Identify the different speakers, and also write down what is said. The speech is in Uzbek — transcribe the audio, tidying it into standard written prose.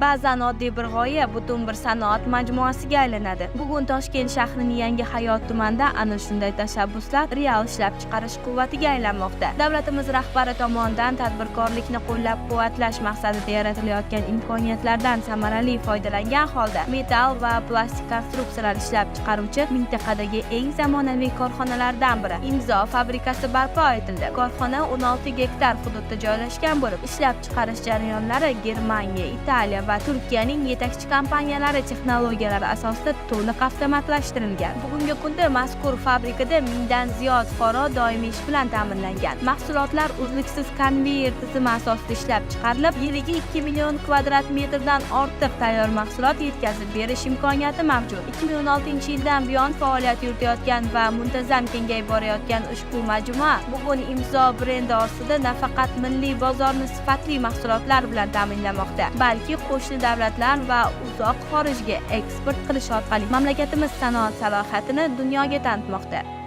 Speaker 1: Ba'zan oddiy bir g'oya butun bir sanoat majmuasiga aylanadi. Bugun Toshkent shahrining Yangi Hayot tumanida ana shunday tashabbuslar real ishlab chiqarish quvvatiga aylanmoqda. Davlatimiz rahbari tomonidan tadbirkorlikni qo'llab-quvvatlash maqsadida yaratilayotgan imkoniyatlardan samarali foydalangan holda metall va plastik konstruksiyalar ishlab chiqaruvchi mintaqadagi eng zamonaviy korxonalardan biri Imzo fabrikasi barpo etildi. Korxona 16 gektar hududda joylashgan bo'lib, ishlab chiqarish jarayonlari Germaniya, Italiya va Turkiyaning yetakchi kompaniyalari texnologiyalari asosida to'liq avtomatlashtirilgan. Bugungi kunda mazkur fabrikada 1000 dan ziyod fuqaro doimiy ish bilan ta'minlangan. Mahsulotlar uzluksiz konveyer tizimi asosida ishlab chiqarilib, yiliga 2 million kvadrat metrdan ortiq tayyor mahsulot yetkazib berish imkoniyati mavjud. 2016 yildan buyon faoliyat yuritayotgan va muntazam kengayib borayotgan ushbu majmua bugun Imzo brendi ostida nafaqat milliy bozorni sifatli mahsulotlar bilan ta'minlamoqda, balki qo'shni davlatlar va uzoq xorijga eksport qilish orqali mamlakatimiz sanoat salohiyatini dunyoga tanitmoqda.